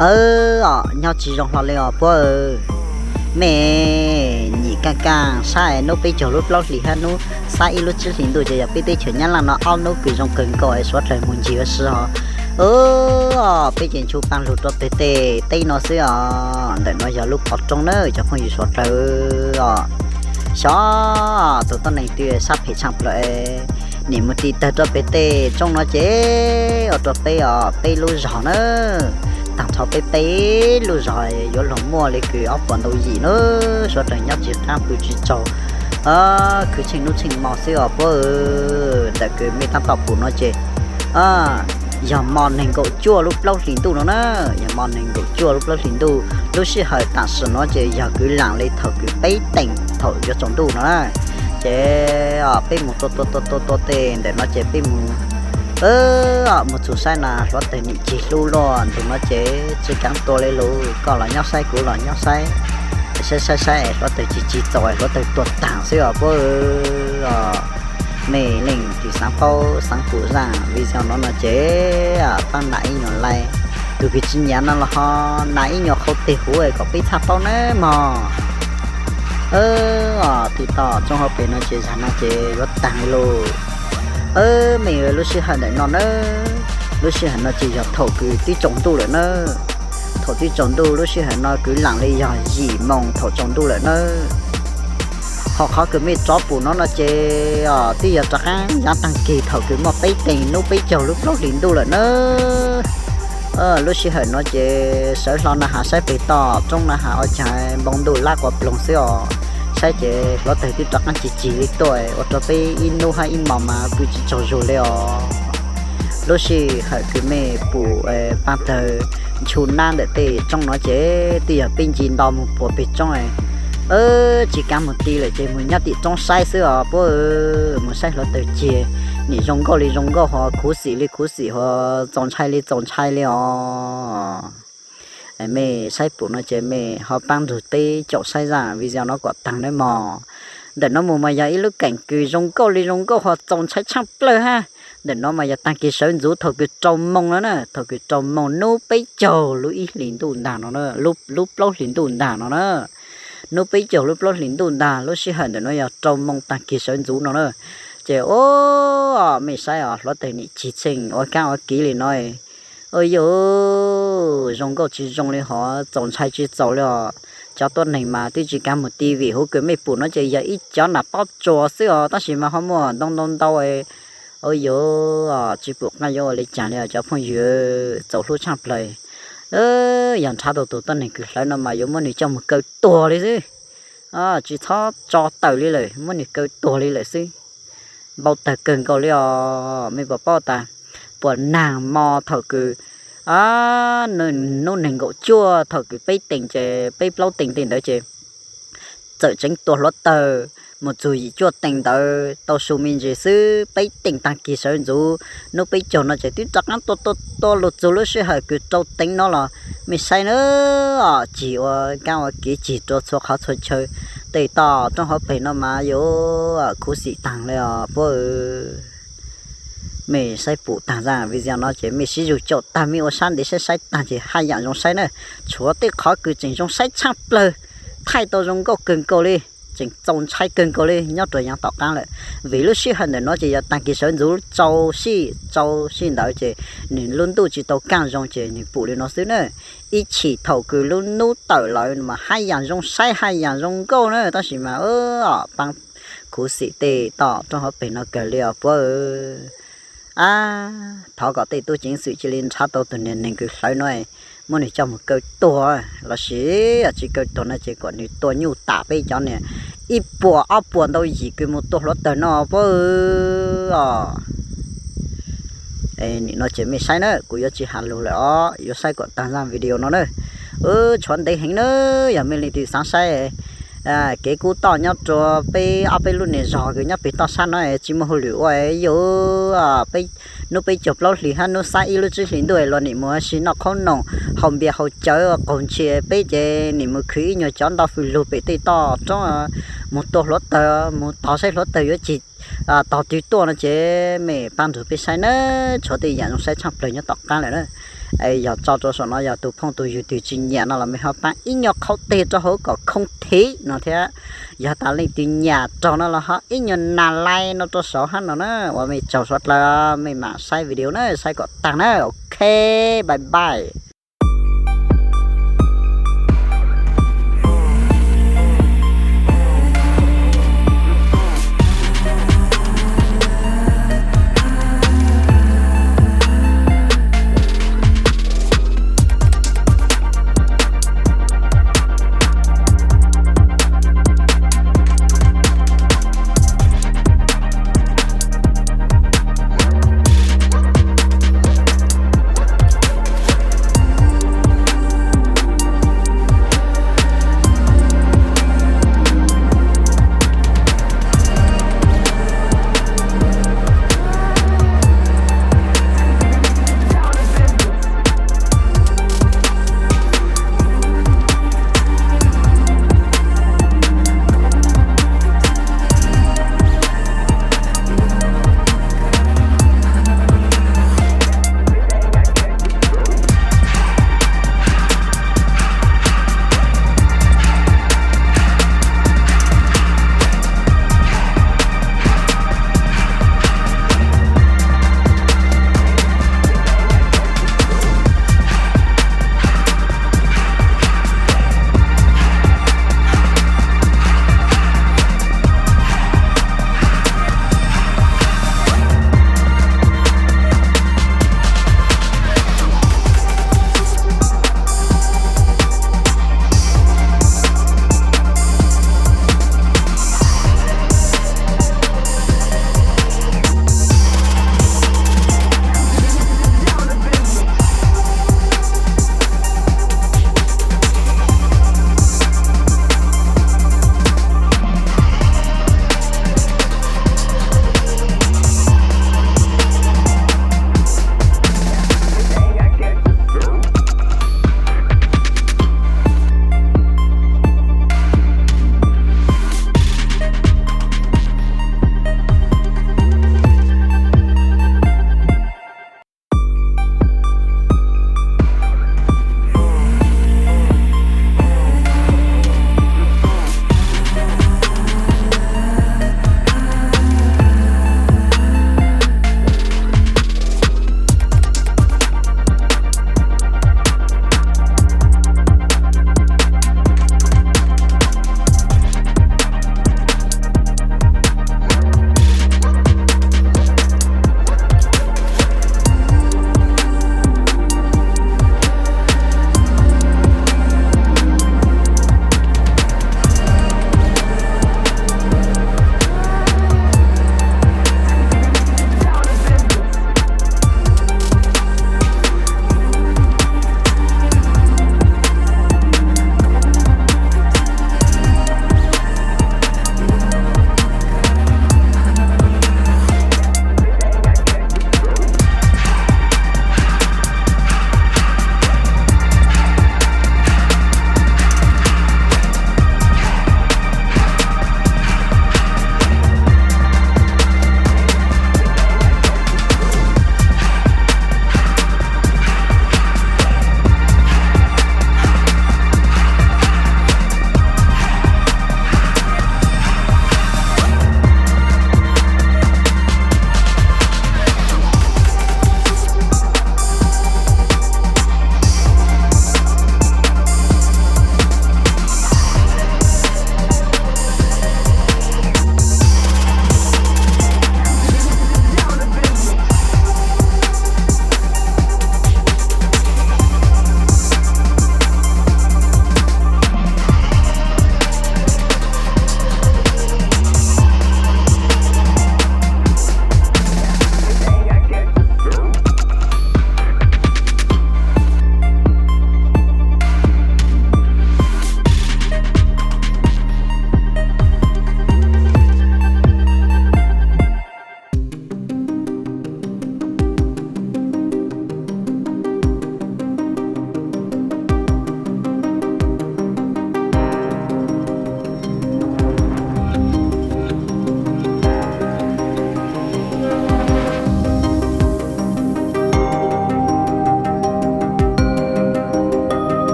Aw, nyob tsis zoo hlo li os puab. Mej nyim kaaj kaaj saib nub peb caug lub plaub hlis hab nub xab ib lub tsib hlis ntuj ces yog peb teb chaws Nyab Laj no ob nub kws zoo kawg nkaus es suav dlawg mus ncig ua si os. Peb ces ntshu paaj lug rua peg tej teb no xwb os. Ntawm no yog lub pov rooj na cov phooj ywg suav dlawg os. Xyov tus tuab neeg twg sab phem tshaaj plawg, nim mus tiv tawg rua peg tej roob no ces ua rua peb os, peb lub zog na, taag nrho peb peb lub zog yuav luag muaj le kws ob puas ntau yim na, suav dlawg nyob tsis qaab pw tsis tsaug, khwv tsheej nub tsheej mo xwb os puab. Ntawm kws mej taab tom pum no ces yog mo neeg nkaum cuaj lub plaub hlis ntuj no na, yog mo neeg nkaum cuaj lub plaub hlis ntuj. Lub sij hawm tam sim no ces yog kwv laam le thaum kws peb teem thaum yuav tsaus ntuj no na. Ces peb mus tua tua tua tua tua tej ntawm no ces peb mus, mus txug saib na hluav taws nim cig hlub luaj ntug no ces tsis kaav tua le lug, koj los nyob saib kuv los nyob saib, saib saib saib hluav taws cig cig txaus hluav taws tua taag xwb os puab. Mej leej twg xaav paub xaav pum zaaj video no no ces paab nam ib nyuag like, tus kws tsis nyiam no los ho nam ib nyuag qhau teg huv kom peb txhaj paub nawb mog. Tij toj roob hauv pes no ces zag no ces yuav taag li lug. Mej lub sij hawm ntawm no na, lub sij hawm no ces yog thaum kws twb tsaus ntuj lawm na. Thaum twb tsaus ntuj lub sij hawm no kwv laam li yog yim moos thaum tsaus ntuj lawm na. Ho qhov kws mej rov pum no no ces twb yog rov qaab yaav taag kis thaum kws muaj peb teev nub peb caug lub plaub hlis ntuj lawm na. Lub sij hawm no ces sawv hlo na has saib peg toj roob na has ua caag npoo ntuj lab quas ploog xwb os. Saib ces hluav taws twb rov qaab cig cig li tuaj ua rua peb ib nub hab ib mo mas pw tsis tsaug zug li os. Lub sij hawm kws mej pum paab tawg nchu nab ntawm tej roob no ces twb yog peb nce nto mus puag peg roob, tsis kaav mus ti lawm ces mus nyob tim roob saib xwb os puab. Mus saib hluav taws cig, nim zoo nkauj li zoo nkauj ho khuv xim li khuv xim ho txaus ntshai li txaus ntshai li os. Mej saib pum no ces mej ho paab nrug peb caum saib zaaj video no kom taag nawb mog. Ntawm no mus mas yog ib lub keem kws zoo nkauj li zoo nkauj ho txaus ntshai tshaaj plawg hab. Ntawm no mas yog taag kis sawv ntxuv thaum kws rau moos no na, thaum kws rau moos nub peb caug lub ib hlis ntuj ntag no, lub plaub hlis ntuj ntag no na. Nub peb caug lub plaub hlis ntuj ntag, lub sij hawm ntawm no yog rau moos taag kis sawv ntxuv no na. Ces o, mej saib os, hluav taws nim cig tsheej ua kaab ua kiv li no. Ua yuj, zoo nkauj tsis zoo li hov, txaus ntshai tsis txaus li os. Cov tuab neeg mas twb tsis kaav mus ti vim huv kws mej pum no ces yog ib cov nam pob tsuas xwb os, tab sis mas ho muaj ntau ntau ntau. Ua yuj, tsis pum qaab yuav ua li caag li os cov phooj ywg txaus hlub tshaaj plawg. Yog nrhav tau tus tuab neeg kws hlawv no mas yuav muab nws coj mus kaw tuag li xwb. Tsis txhob tso tawm li lawm, muab nws kaw tuag li lawm xwb. Npau tawg kawg nkaus li os, mej puas paub tas puas naag mo thaum kws nub neeg nkaum cuaj thaum kws peb teev ces peb plaub teev tej ntawd ces txawm tseev tua hluav taws mus txug yim cuaj teev ntawd tau su me ntsis xwb, peb teev taag kis sawv ntxuv. Nub peb caug no ces twb rov qaab tua tua tua lug txug lub sij hawm kws rau teev no los mej saib na, cig ua kaab ua kiv cig rua txhua qhov txhua chaw. Tej toj roob hauv peg no mas yuav khuv xim taag li os puab. Mej saib pum taag zaaj video no ces mej sib zug caum taag mej ua sab ntev saib saib taag ces haj yaam zoo saib na. Tshuav tej qhov kws tseem zoo saib tshaaj plawg, thaij tau zoo nkauj kawg nkaus li, tseem txaus ntshai kawg nkaus li nyob rua yaav tom qaab lawm. Vim lub sij hawm ntawm no ces yog taag kis sawv ntxuv tsau sij tsau sij ntawd ces nws lub ntuj tsis tau kaaj zoo ces nws pum li no xwb na. Ib chim thaum kws lub nub tawm lawm mas haj yaam zoo saib haj yaam zoo nkauj na, tab sis mas paab khuv xim tej toj roob hauv peg no kawg li os puab. Ab, thov kom tej tub ceev xwm cia li nrhav tau tus niag neeg kws hlawv no, muab nws coj mus kaw tuag, lossis tsis kaw tuag no ces kom nws tua nyuj tam peb cov niag ib puas ob puas ntau yim kws mus tua hluav taws no puab os. Nim no ces mej saib na, kuv yuav tsis has lug lawm os, yuav saib kom taag zaaj video no na. Tshuav ntev heev na, yog mej leej twg xaav saib kev kub toj nyob rua peb ob peb lub niag zog kws nyob peg toj sab no tsis muaj hauj lwm ua, yuav nub peb caug plaub hlis hab nub xab ib lub tsib hlis ntuj los nim mus ua si noj qhaub noom, haus npias haus cawv qaug ntshis, peb ces nim mus khwv ib nyuag cov nto fws lug pem tej toj roob, mus tua hluav taws, mus tog saib hluav taws yuav cig tog twg tuaj no ces mej pab nrug peb saib na. Tshuav tej yaam zoo saib tshaaj plawg nyob tom qaab lawm na. Yog tso rau saum no yog tus phooj tus ywg twg tsis nyiam no los mej ho paab ib nyuag qhov teg rau hauv kom khoo thiv no thiab. Yog tas leej twg nyiam raug no los ho ib nyuag nas like no rau saum hab no na. Ua mej tsaug suav dlawg, mej mam saib video na, saib kom taag na. Ok, bye bye.